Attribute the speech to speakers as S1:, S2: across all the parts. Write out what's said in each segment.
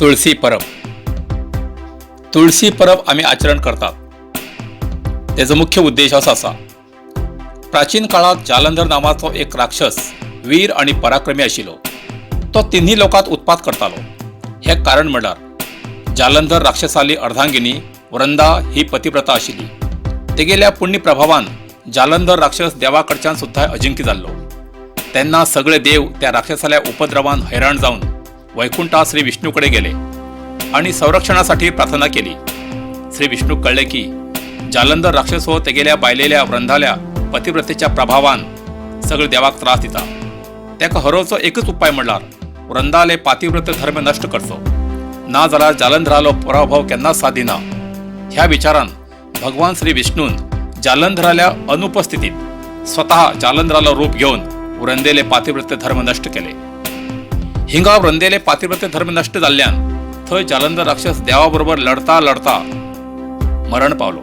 S1: तुळसी परब. तुळसी परब आमी आचरण करतात तेजो मुख्य उद्देश असो आसा. प्राचीन काळात जालंधर नांवाचो एक राक्षस वीर आनी पराक्रमी आशिल्लो. तो तिन्ही लोकांत उत्पात करतालो. हें कारण म्हणल्यार जालंधर राक्षसाली अर्धांगिनी वृंदा ही पतिव्रता आशिल्ली. तेगेल्या पुण्य प्रभावान जालंधर राक्षस देवा कडच्यान सुद्दां अजिंक्य जाल्लो. तेन्ना सगळे देव त्या राक्षसाल्या उपद्रवान हैराण जावन वैकुंठा श्री विष्णू कडेन गेले आणि संरक्षणासाठी प्रार्थना केली. श्री विष्णूक कळ्ळें की जालंधर राक्षस हो तेगेल्या बायलेल्या वृंदाल्या पतिव्रतेच्या प्रभावान सगळे देवाक त्रास दिता. ताका हरोवचो एकच उपाय म्हणल्यार वृंदाले पातिव्रत्य धर्म नश्ट करचो, ना जाल्यार जालंधरालो पराभव केन्नाच सादिना. ह्या विचारान भगवान श्री विष्णून जालंधराल्या अनुपस्थितीत स्वतः जालंधरालो रूप घेवन वृंदेले पातिव्रत्य धर्म नश्ट केले. हिंगा वृंदेले पातिव्रत्य धर्म नश्ट जाल्ल्यान थंय जालंधर राक्षस देवा बरोबर लढता लढता मरण पावलो.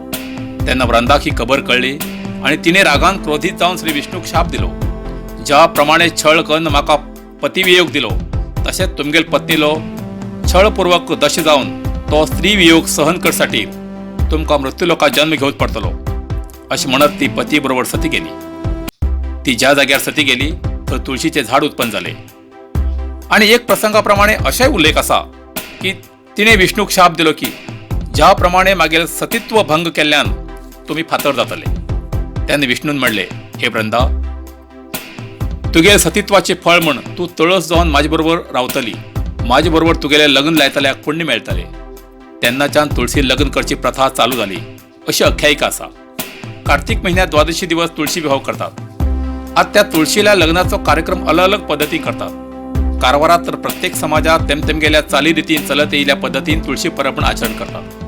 S1: तेन्ना वृंदाक ही खबर कळ्ळी आणि तिने रागान क्रोधित जावन श्री विष्णूक शाप दिलो, ज्या प्रमाणे छळ कन्न म्हाका पतिवियोग दिलो, तशेंच तुमगेल पत्नीलो छळपूर्वक दश जावन तो स्त्री वियोग सहन करसाठी तुमकां मृत्यूलोकात जन्म घेवच पडटलो, अशें म्हणत ती पती बरोबर सती गेली. ती ज्या जाग्यार सती गेली थंय तुळशीचें झाड उत्पन्न जालें. आणि एक प्रसंगा प्रमाणे अशेय उल्लेख आसा की तिणें विष्णूक शाप दिलो की ज्या प्रमाणे मागील सतीत्व भंग केल्ल्यान तुमी फातर जातले. तेन्ना विष्णून म्हणले, हे वृंदा, तुगेले सतीत्वाचे फळ म्हण तूं तळस जावन म्हाजे बरोबर रावतली. म्हाजे बरोबर तुगेलें लग्न लायतल्याक पुण्य मेळटलें. तेन्नाच्यान तुळसी लग्न करची प्रथा चालू जाली, अशी आख्यायिका आसा. कार्तिक म्हयन्यात द्वादशी दिवस तुळशी विवाह करतात. आता त्या तुळशीला लग्नाचो कार्यक्रम अलग अलग पद्दतीन करतात. कारवारात तर प्रत्येक समाजात तेमतेमगेल्या चालीरितीन चलत येयल्या पद्दतीन तुळशी परब म्हण आचरण करतात.